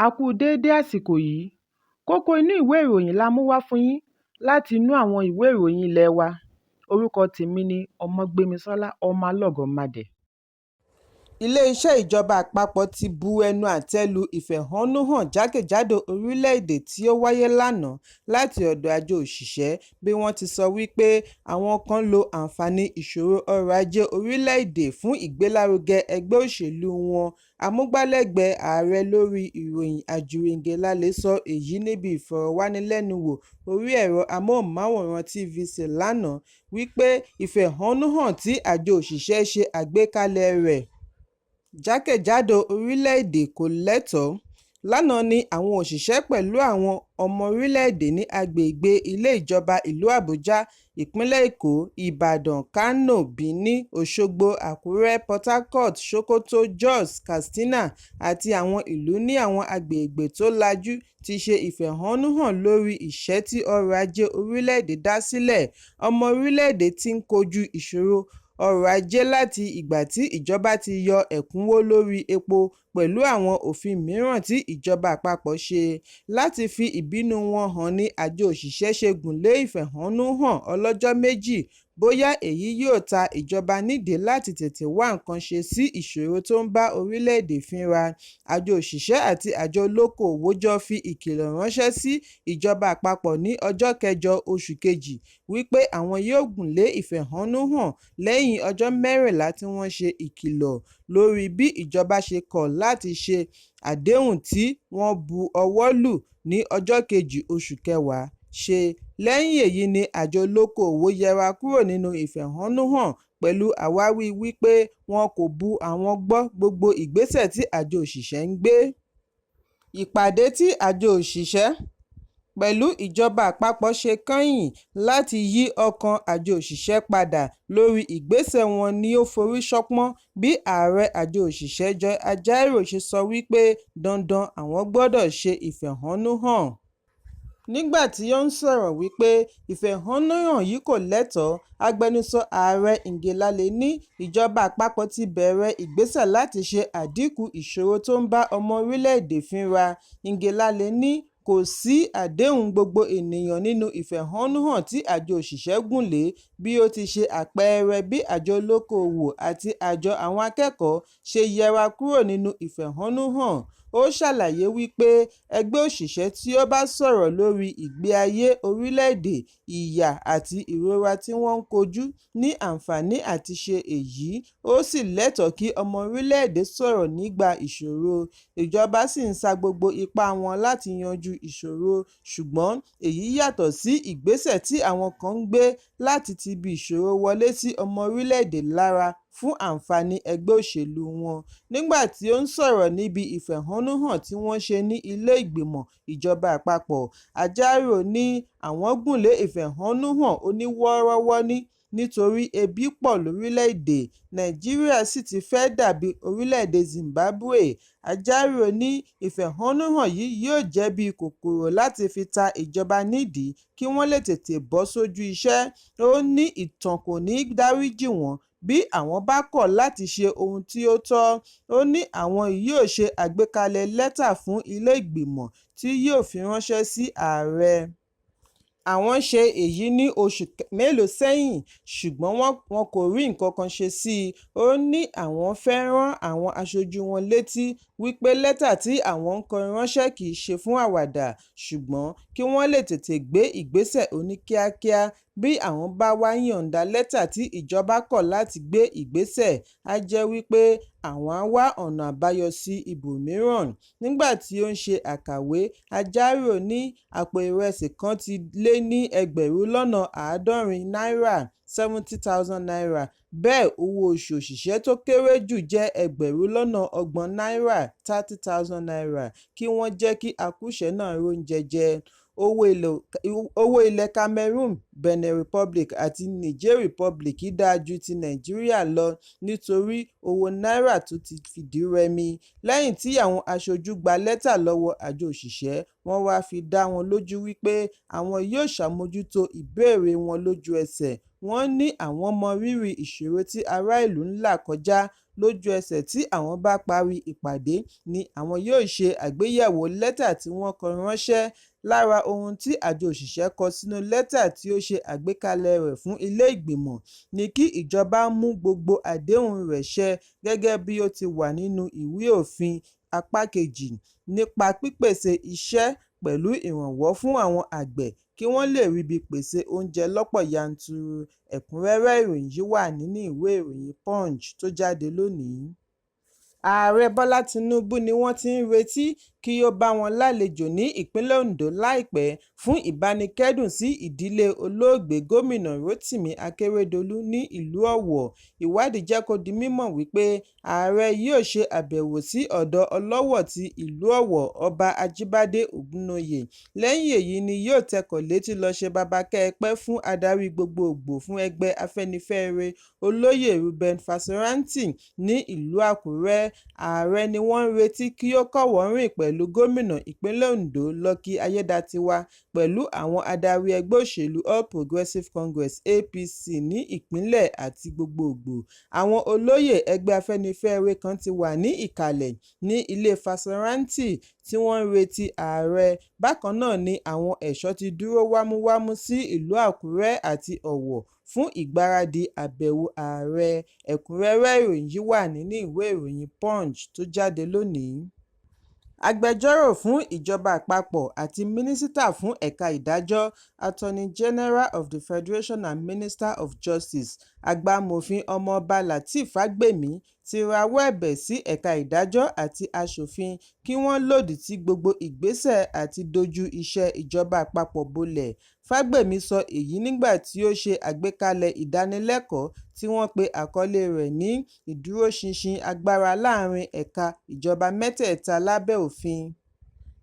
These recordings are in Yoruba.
A kú déédé àsìkò yìí. Kókó inú ìwé ìròyìn la mú wá fún yín láti inú àwọn ìwé ìròyìn ilé wa. Orúkọ tèmi ni Ọmọgbémisọ́lá Ọmọlọ́gọ̀mádẹ. Ilé-iṣẹ́ ìjọba àpapọ̀ ti bu ẹnu àtẹ́ lu ìfẹ̀hónúhàn jákèjádò orílẹ̀-èdè tí ó wáyé lánàá láti ọ̀dọ̀ àjọ òṣìṣẹ́ bí wọ́n ti sọ wí pé àwọn kan lo àǹfààní ìṣòro ọrọ̀-ajé orílẹ̀-èdè fún ìgbélárugẹ ẹgbẹ́ òṣèlú wọn. Amúgbálẹ́gbẹ̀ẹ́ ààrẹ lórí ìròyìn Ajuri Ngelale sọ èyí níbi ìfọ̀rọ̀wánilẹ́nuwò orí ẹ̀rọ amóhùnmáwòrán TVC lánàá wí pé ìfẹ̀hónúhàn tí àjọ òṣìṣẹ́ ṣe àgbékalẹ̀ rẹ̀ jákèjádò orílẹ̀-èdè kò lẹ́tọ̀ọ́. Lánàá ni àwọn òṣìṣẹ́ pẹ̀lú àwọn ọmọ orílẹ̀-èdè ní agbègbè ilé ìjọba ìlú Àbújá, ìpínlẹ̀ Èkó, Ìbàdàn, Kánò, Benin, Òṣogbo, Àkúrẹ́, Port Harcourt, Sokoto, Jos, Katsina àti àwọn ìlú ní àwọn agbègbè tó lajú ti ṣe ìfẹ̀hónúhàn lórí ìṣẹ́ tí ọrọ̀-ajé orílẹ̀-èdè dá sílẹ̀. Ọmọ orílẹ̀-èdè ti ń kojú ìṣòro ọrọ̀-ajé láti ìgbà tí ìjọba ti yọ ẹ̀kúnwó lórí epo pẹ̀lú àwọn òfin mìíràn tí ìjọba àpapọ̀ ṣe. Láti fi ìbínú wọn hàn ni àjọ òṣìṣẹ́ ṣe gùnlé ìfẹ̀hónúhàn ọlọ́jọ́ méjì, bóyá èyí yóò ta ìjọba nídìí láti tètè wá nǹkan ṣe sí ìṣòro tó ń bá orílẹ̀-èdè fínra. Àjọ òṣìṣẹ́ àti àjọ olókoòwò jọ fi ìkìlọ̀ ránṣẹ́ sí ìjọba àpapọ̀ ní ọjọ́ kẹjọ oṣù kejì wí pé àwọn yóò gùnlé ìfẹ̀hónúhàn lẹ́yìn ọjọ́ 14 tí wọ́n ṣe ìkìlọ̀ lórí bí ìjọba ṣe kọ̀ láti ṣe àdéhùn tí wọ́n bu ọwọ́ lù ní ọjọ́ kejì oṣù kẹwàá ṣe. Lẹ́yìn èyí ni àjọ olókoòwò yẹra kúrò nínú ìfẹ̀hónúhàn pẹ̀lú àwáwí wí pé wọn kò bu àwọn gbọ́ gbogbo ìgbésẹ̀ tí àjọ òṣìṣẹ́ ń gbé. Ìpàdé tí àjọ òṣìṣẹ́ pẹ̀lú ìjọba àpapọ̀ ṣe kányìn láti yí ọkàn àjọ òṣìṣẹ́ padà lórí ìgbésẹ̀ wọn ní ó forí ṣánpọ́n bí ààrẹ àjọ òṣìṣẹ́ Joe Ajaero ṣe sọ wí pé dandan àwọn gbọdọ̀ ṣe ìfẹ̀hónúhàn. Nígbà tí ó ń sọ̀rọ̀ wí pé ìfẹ̀hónúhàn yìí kò lẹ́tọ̀ọ́, agbẹnusọ ààrẹ Ngelale ní ìjọba àpapọ̀ ti bẹ̀rẹ̀ ìgbésẹ̀ láti ṣe àdínkù ìṣòro tó ń bá ọmọ orílẹ̀-èdè fínra. Ngelale ní kò sí àdéhùn gbogbo ènìyàn nínú ìfẹ̀hónúhàn tí àjọ òṣìṣẹ́ gùn lé, bí ó ti ṣe àpẹẹrẹ bí àjọ olókoòwò àti àjọ àwọn akẹ́kọ̀ọ́ ṣe yẹra kúrò nínú ìfẹ̀hónúhàn. Ó ṣàlàyé wí pé ẹgbẹ́ òṣìṣẹ́ tí ó bá sọ̀rọ̀ lórí ìgbé ayé orílẹ̀-èdè, ìyà àti ìrora tí wọ́n ń kojú ní àǹfààní àti ṣe èyí, ó sì lẹ́tọ̀ọ́ kí ọmọ orílẹ̀-èdè sọ̀rọ̀ nígbà ìṣòro, ìjọba sì ń sa gbogbo ipá wọn láti yanjú ìṣòro, ṣùgbọ́n èyí yàtọ̀ sí ìgbésẹ̀ tí àwọn kan ń gbé láti tibi ìṣòro wọlé sí ọmọ orílẹ̀-èdè lára fún àǹfààní ẹgbẹ́ òṣèlú wọn. Nígbà tí ó ń sọ̀rọ̀ níbi ìfẹ̀hónúhàn tí wọ́n ṣe ní ilé ìgbìmọ̀ ìjọba àpapọ̀, Ajaero ní àwọn gùnlé ìfẹ̀hónúhàn oníwọ́ọ́rọ́wọ́ ní nítorí ebi pọ̀ lórílẹ̀-èdè Nàìjíríà sì ti fẹ́ dà bíi orílẹ̀-èdè Zimbabwe. Ajaero ní ìfẹ̀hónúhàn yìí yóò jẹ́ bíi kòkòrò láti fi ta ìjọba nídìí kí wọ́n lè tètè bọ́ sójú iṣẹ́. Ó ní ìtàn kò ní dáríjì wọ́n bí àwọn bá kọ̀ láti ṣe ohun tí ó tọ́. Ó ní àwọn yóò ṣe àgbékalẹ̀ lẹ́tà fún ilé ìgbìmọ̀ tí yóò fi ránṣẹ́ sí ààrẹ. Àwọn ṣe èyí ní oṣù mélòó sẹ́yìn ṣùgbọ́n wọn kò rí nǹkankan ṣe síi. Ó ní àwọn fẹ́ rán àwọn aṣojú wọn létí wí pé lẹ́tà tí àwọn ń kọ ránṣẹ́ kìí ṣe fún àwàdà, ṣùgbọ́n kí wọ́n lè tètè gbé ìgbésẹ̀ oníkíákíá. Bí àwọn bá wá yọ̀ǹda lẹ́tà tí ìjọba kọ̀ láti gbé ìgbésẹ̀, á jẹ́ wí pé àwọn á wá ọ̀nà àbáyọ sí ibòmíràn. Nígbà tí ó ń ṣe àkàwé, Ajaero ní àpò ìrẹsì kan ti lé ní ẹgbẹ̀rún lọ́nà àádọ́rin náírà (N70,000), bẹ́ẹ̀ owó oṣù òṣìṣẹ́ tó kéré jù jẹ́ ẹgbẹ̀rún lọ́nà ọgbọ̀n náírà (N30,000), kí wọ́n jẹ́ kí akúṣẹ̀ẹ́ náà róúnjẹ jẹ. Owó ilẹ̀ Cameroon, Benin Republic àti Niger Republic dáa ju ti Nàìjíríà lọ nítorí owó náírà tó ti fìdí rẹmi. Lẹ́yìn tí àwọn aṣojú gba lẹ́tà lọ́wọ́ àjọ òṣìṣẹ́, wọ́n wá fi dá wọn lójú wípé àwọn yóò ṣàmójútó ìbéèrè wọn lójú ẹsẹ̀. Wọ́n ní àwọn mọ rírì ìṣòro tí ará ìlú ń là kọjá, lójú ẹsẹ̀ tí àwọn bá parí ìpàdé ni àwọn yóò ṣe àgbéyẹ̀wò lẹ́tà tí wọ́n kọ ránṣẹ́. Lára ohun tí àjọ òṣìṣẹ́ kọ sínú lẹ́tà tí ó ṣe àgbékalẹ̀ rẹ̀ fún ilé ìgbìmọ̀ ni kí ìjọba mú gbogbo àdéhùn rẹ̀ ṣẹ gẹ́gẹ́ bí ó ti wà nínú ìwé òfin apá kejì, nípa pípèsè iṣẹ́ pẹ̀lú ìrànwọ́ fún àwọn àgbẹ̀ kí wọ́n lè ríbi pèsè oúnjẹ lọ́pọ̀ yanturu. Ẹ̀kúnrẹ́rẹ́ ìròyìn yìí wà nínú ìwé ìròyìn Punch tó jáde lónìí. Ààrẹ Bọ́lá Tinubu ni wọ́n ti ń retí kí ó bá wọn lálejò ní ìpínlẹ̀ Ondo láìpẹ́ fún ìbánikẹ́dùn sí ìdílé olóògbé Gómìnà Rotimi Akeredolu ní ìlú Ọ̀wọ̀. Ìwádìí jẹ́ kó di mímọ̀ wípé ààrẹ yóò ṣe àbẹ̀wò sí ọ̀dọ̀ Ọlọ́wọ̀ ti ìlú Ọ̀wọ̀, Ọba Ajíbádé Ògúnnóyè. Lẹ́yìn èyí ni yóò tẹkọ̀ létí lọ ṣe babakẹ́ẹpẹ́ fún adarí gbogboògbò fún ẹgbẹ́ Afẹ́nifẹ́re, Olóyè Reuben Fásiròrántì ní ìlú Àkúrẹ́. Ààrẹ ni wọ́n ń retí kí ó kọ́wọ̀ọ́rìn pẹ̀lú gómìnà ìpínlẹ̀ Ondo Lucky Aiyedatiwa pẹ̀lú àwọn adarí ẹgbẹ́ òṣèlú All Progressives Congress (APC) ní ìpínlẹ̀ àti gbogboògbò. Àwọn olóyè ẹgbẹ́ Afẹ́nifẹ́re kan ti wà ní ìkàlẹ̀ ní ilé Fásiròrántì tí wọ́n ń retí ààrẹ. Bákan náà ni àwọn ẹ̀ṣọ́ ti dúró wámúwámú sí ìlú Àkúrẹ́ àti Ọ̀wọ̀ fún ìgbáradì àbẹ̀wò ààrẹ. Ẹ̀kúnrẹ́rẹ́ ìròyìn yìí wà nínú ìwé ìròyìn Punch tó jáde lónìí. Agbẹjọ́rò fún ìjọba àpapọ̀ àti mínísítà fún ẹ̀ka ìdájọ́ (Attorney General of the Federation and Minister of Justice), Àgbà Amòfin Ọmọọba Lateef Fagbemi ti rawọ́ ẹ̀bẹ̀ sí ẹ̀ka ìdájọ́ àti aṣòfin kí wọ́n lòdì sí gbogbo ìgbésẹ̀ àti dojú iṣẹ́ ìjọba àpapọ̀ bolẹ̀. Fagbemi sọ èyí nígbà tí ó ṣe àgbékalẹ̀ ìdánilẹ́kọ̀ọ́ tí wọ́n pe àkọlé rẹ̀ ní "Ìdúróṣinṣin Agbára Láàárín Ẹ̀ka Ìjọba Mẹ́tẹ̀ẹ̀ta Lábẹ́ Òfin",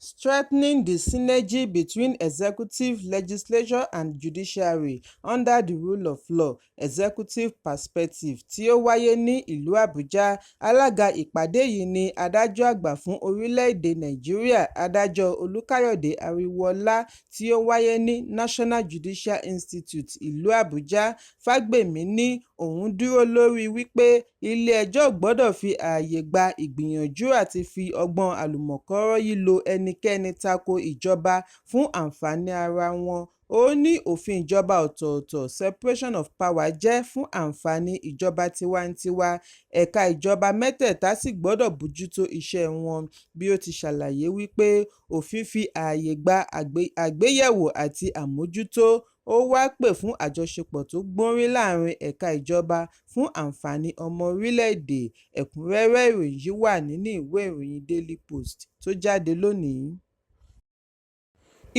Strengthening the Synergy Between Executive, Legislature and Judiciary Under the Rule of Law: Executive Perspective, tí ó wáyé ní ìlú Àbújá. Alága ìpàdé yìí ni Adájọ́ Àgbà fún orílẹ̀-èdè Nàìjíríà, Adájọ́ Olúkáyọ̀dé Ariwoola, tí ó wáyé ní National Judicial Institute, ìlú Àbújá. Fagbemi ní òun dúró lórí wípé ilé ẹjọ́ ò gbọdọ̀ fi ààyè gba ìgbìyànjú àti fi ọgbọ́n àlùmọ̀kọ́rọ́yí lo ẹnikẹ́ni tako ìjọba fún àǹfààní ara wọn. Ó ní òfin ìjọba ọ̀tọ̀ọ̀tọ̀ (separation of power) jẹ́ fún àǹfààní ìjọba tiwantiwa, ẹ̀ka ìjọba mẹ́tẹ̀ẹ̀ta sì gbọdọ̀ bójútó iṣẹ́ wọn, bí ó ti ṣàlàyé wípé òfin fi ààyè gba àgbéyẹ̀wò àti àmójútó. Ó wá pè fún àjọṣepọ̀ tó gbórín láàárín ẹ̀ka ìjọba fún àǹfààní ọmọ orílẹ̀-èdè. Ẹ̀kúnrẹ́rẹ́ ìròyìn yìí wà nínú ìwé ìròyìn Daily Post tó jáde lónìí.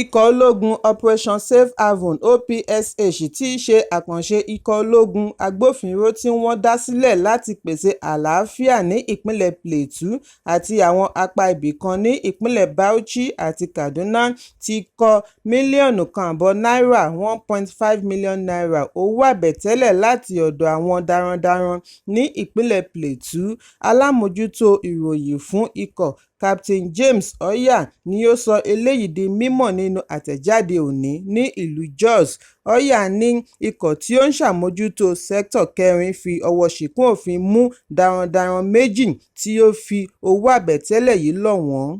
Ikọ̀ ológun Operation Safe Haven (OPSH), tí í ṣe àkànṣe ikọ̀ ológun agbófinró tí wọ́n dá sílẹ̀ láti pèsè àlàáfíà ní ìpínlẹ̀ Plateau àti àwọn apá ibìkan ní ìpínlẹ̀ Bauchi àti Kaduna, ti kọ mílíọ̀nù 1.5 náírà (N1.5 million naira) owó àbẹ̀tẹ́lẹ̀ láti ọ̀dọ̀ àwọn darandaran ní ìpínlẹ̀ Plateau. Alámòójútó ìròyìn fún ikọ̀, Captain James Ọ̀yà ni ó sọ eléyìí di mímọ̀ nínú àtẹ̀jáde òní ní ìlú Jos. Ọ̀yà ní ikọ̀ tí ó ń ṣàmójútó Sẹ́kítọ̀ 4 fi ọwọ́ ṣìkún òfin mú darandaran méjì tí ó fi owó àbẹ̀tẹ́lẹ̀ yìí lọ̀ wọ́n.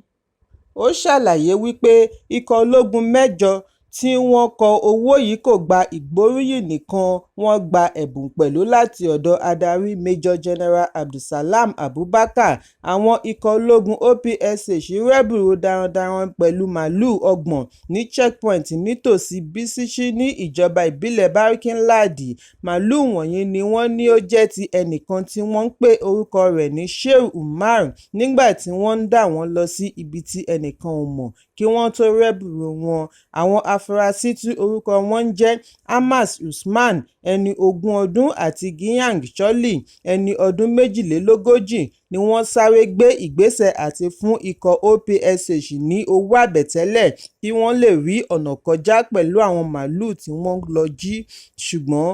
Ó ṣàlàyé wípé ikọ̀ ológun mẹ́jọ tí wọ́n kọ owó yìí kò gba ìgbóríyìn nìkan, wọ́n gba ẹ̀bùn pẹ̀lú láti ọ̀dọ̀ adarí Major General Abdulsalam Abubakar. Àwọn ikọ̀ ológun OPSH rẹ́bùrú darandaran pẹ̀lú màlúù 30 ní checkpoint nítòsí Bíṣíṣí ní ìjọba ìbílẹ̀ Barkin Ladi. Màlúù wọ̀nyí ni wọ́n ní ó jẹ́ ti ẹnìkan tí wọ́n pe orúkọ rẹ̀ ní Shehu Umar nígbà tí wọ́n ń dà wọ́n lọ sí ibi tí ẹnìkan ò mọ̀. kí wọ́n tóó rẹ́bùrú wọn. Àwọn afurasí tí orúkọ wọn ń jẹ́ Hamas Usman, ẹni ogún ọdún, àti Gyang Choli, ẹni ọdún 42, ni wọ́n sáré gbé ìgbésẹ̀ àti fún ikọ̀ OPSH ní owó àbẹ̀tẹ́lẹ̀ kí wọ́n lè rí ọ̀nà kọjá pẹ̀lú àwọn màlúù tí wọ́n lọ jí, ṣùgbọ́n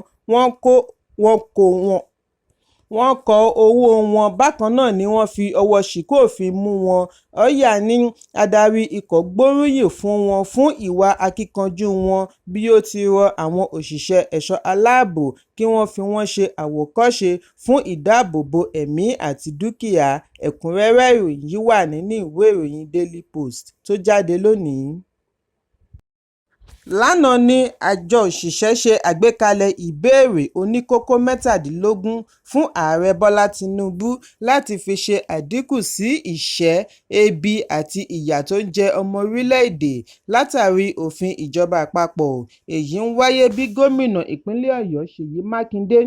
wọ́n kọ owó wọn. Bákan náà ni wọ́n fi ọwọ́ ṣìkún òfin mú wọn. Ọ̀yá ní adarí ikọ̀ gbóríyìn fún wọn fún ìwà akíkanjú wọn bí ó ti rọ àwọn òṣìṣẹ́ ẹ̀ṣọ́ aláàbò kí wọ́n fi wọ́n ṣe àwòkọ́ṣe fún ìdáàbòbò ẹ̀mí àti dúkìá. Ẹ̀kúnrẹ́rẹ́ ìròyìn yìí wà nínú ìwé ìròyìn Daily Post tó jáde lónìí. Lánàá ni àjọ òṣìṣẹ́ ṣe àgbékalẹ̀ ìbéèrè oníkókó 17 fún Ààrẹ Bọ́lá Tinubu láti fi ṣe àdínkù sí ìṣẹ́, ebi àti ìyà tó ń jẹ ọmọ orílẹ̀-èdè látàrí òfin ìjọba àpapọ̀. Èyí ń wáyé bí gómìnà ìpínlẹ̀ Ọ̀yọ́ Ṣèyí Mákindé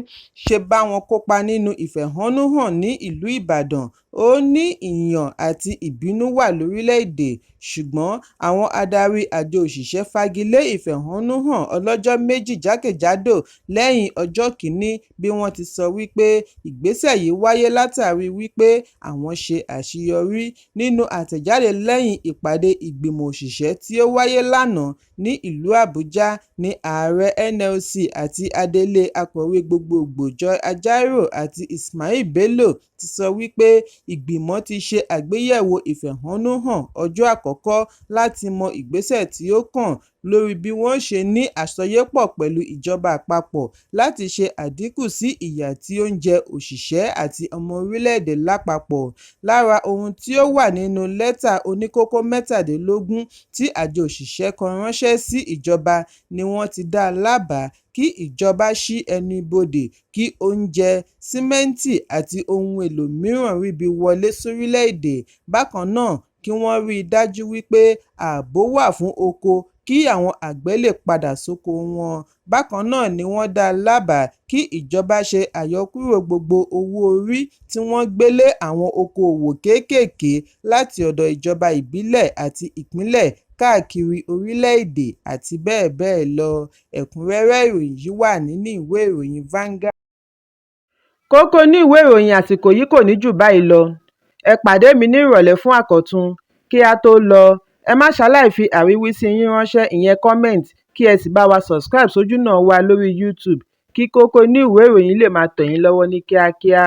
ṣe bá wọn kópa nínú ìfẹ̀hónúhàn ní ìlú Ìbàdàn. Ó ní ìyàn àti ìbínú wà lórílẹ̀-èdè, ṣùgbọ́n àwọn adarí àjọ òṣìṣẹ́ fagilé ìfẹ̀hónúhàn ọlọ́jọ́ méjì jákèjádò lẹ́yìn ọjọ́ kìíní bí wọ́n ti sọ wípé ìgbésẹ̀ yìí wáyé látàrí wípé àwọn ṣe àṣeyọrí. Nínú àtẹ̀jáde lẹ́yìn ìpàdé ìgbìmọ̀ òṣìṣẹ́ tí ó wáyé lánàá ní ìlú Àbújá ní Ààrẹ NLC àti adelé akọ̀wé gbogboògbò Joy Ajaero àti Ismail Bello ti sọ wípé ìgbìmọ̀ ti ṣe àgbéyẹ̀wò ìfẹ̀hónúhàn ọjọ́ àkọ́kọ́ láti mọ ìgbésẹ̀ tí ó kàn lórí bí wọ́n ṣe ní àsọyépọ̀ pẹ̀lú ìjọba àpapọ̀ láti ṣe àdínkù sí ìyà tí ó ń jẹ òṣìṣẹ́ àti ọmọ orílẹ̀-èdè lápapọ̀. Lára ohun tí ó wà nínú lẹ́tà oníkókó 17 tí àjọ òṣìṣẹ́ kọ ránṣẹ́ sí ìjọba ni wọ́n ti dá lábàá kí ìjọba sí ẹnu ibodè kí oúnjẹ, sìmẹ́ntì àti ohun èlò mìíràn ríbi wọlé sórílẹ̀-èdè. Bákan náà kí wọ́n rí i dájú wípé ààbò wà fún oko kí àwọn àgbẹ̀ lè padà sóko wọn. Bákan náà ni wọ́n dá lábàá kí ìjọba ṣe àyọkúrò gbogbo owó-orí tí wọ́n gbé lé àwọn okoòwò kéékèèké láti ọ̀dọ̀ ìjọba ìbílẹ̀ àti ìpínlẹ̀ káàkiri orílẹ̀-èdè àti bẹ́ẹ̀ bẹ́ẹ̀ lọ. Ẹ̀kúnrẹ́rẹ́ ìròyìn yìí wà nínú ìwé ìròyìn Vanguard. Kókó inú ìwé ìròyìn àsìkò yìí kò ní jù báyìí lọ. Ẹ pàdé mi ní ìrọ̀lẹ́ fún àkọ́tún. Kí á tó lọ, ẹ má ṣaláì fi àríwísí yín ránṣẹ́, ìyẹn comment, kí ẹ sì bá wa subscribe sójúnà wa lórí YouTube kí kókó inú ìwé ìròyìn lè máa tẹ̀ yín lọ́wọ́ ní kíákíá.